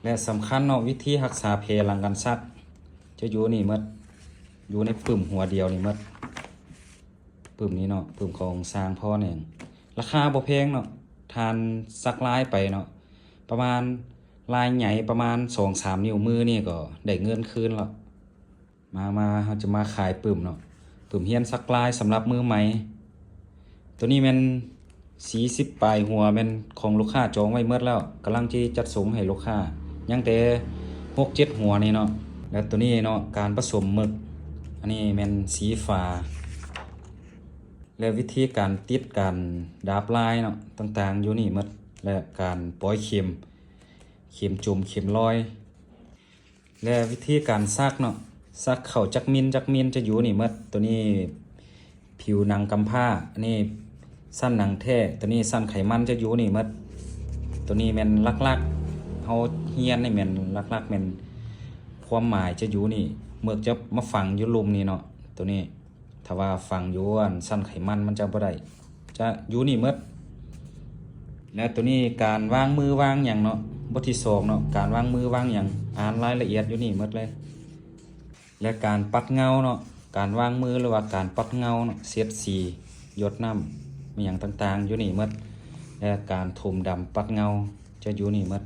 ແລະສຳຄັນເນາະ ວິທີຮັກສາແຜຫຼັງການສັກ ຈະຢູ່ນີ້ໝົດ ຢູ່ໃນປຶ້ມຫົວດຽວນີ້ໝົດ ປຶ້ມນີ້ເນາະ ປຶ້ມຂອງຊ່າງພອນເອງ. ລາຄາບໍ່ແພງເນາະ ທ່ານສັກລາຍໄປເນາະ ປະມານລາຍໃຫຍ່ປະມານສອງສາມນິ້ວມືນີ້ກໍໄດ້ເງິນຄືນແລ້ວ. ມາ ມາ ເຮົາຈະມາຂາຍປຶ້ມເນາະ ປຶ້ມຮຽນສັກລາຍສຳລັບມືໃໝ່. ໂຕນີ້ແມ່ນສີ່ສິບປາຍຫົວ ແມ່ນຂອງລູກຄ້າຈອງໄວ້ໝົດແລ້ວ ກຳລັງຊິຈັດສົ່ງໃຫ້ລູກຄ້າ ຍັງແຕ່ຫົກເຈັດຫົວນີ້ເນາະ. ແລະໂຕນີ້ເນາະ ການປະສົມໝຶກ ອັນນີ້ແມ່ນສີຝາ ແລະວິທີການຕິດ ການດາບລາຍເນາະ ຕ່າງໆຢູ່ນີ້ໝົດ ແລະການປອຍເຂັມ ເຂັມຈົມ ເຂັມລອຍ ແລະວິທີການສັກເນາະ ສັກເຂົ້າຈັກມິນ ຈັກມິນ ຈະຢູ່ນີ້ໝົດ. ໂຕນີ້ຜິວໜັງກຳພ້າ ອັນນີ້ຊັ້ນໜັງແທ້ ໂຕນີ້ຊັ້ນໄຂມັນຈະຢູ່ນີ້ໝົດ. ໂຕນີ້ແມ່ນຫຼັກໆ ເຮົາຮຽນນີ້ແມ່ນຫຼັກໆ ແມ່ນຄວາມໝາຍຈະຢູ່ນີ້ ເໝິກຈະມາຝັງຢູ່ລຸ່ມນີ້ເນາະ ໂຕນີ້. ຖ້າວ່າຝັງຢູ່ອັນຊັ້ນໄຂມັນ ມັນຈະບໍ່ໄດ້ ຈະຢູ່ນີ້ໝົດ. ແລະໂຕນີ້ການວາງມືວາງຫຍັງເນາະ ບົດທີສອງເນາະ ການວາງມືວາງຫຍັງ ອ່ານລາຍລະອຽດຢູ່ນີ້ໝົດເລີຍ. ແລະການປັດເງົາເນາະ ການວາງມື ຫຼືວ່າການປັດເງົາເນາະ ເຊັດສີ ຢົດນ້ຳ ອີ່ຫຍັງຕ່າງໆຢູ່ນີ້ໝົດ. ແລະການຖົມດຳປັດເງົາຈະຢູ່ນີ້ໝົດ.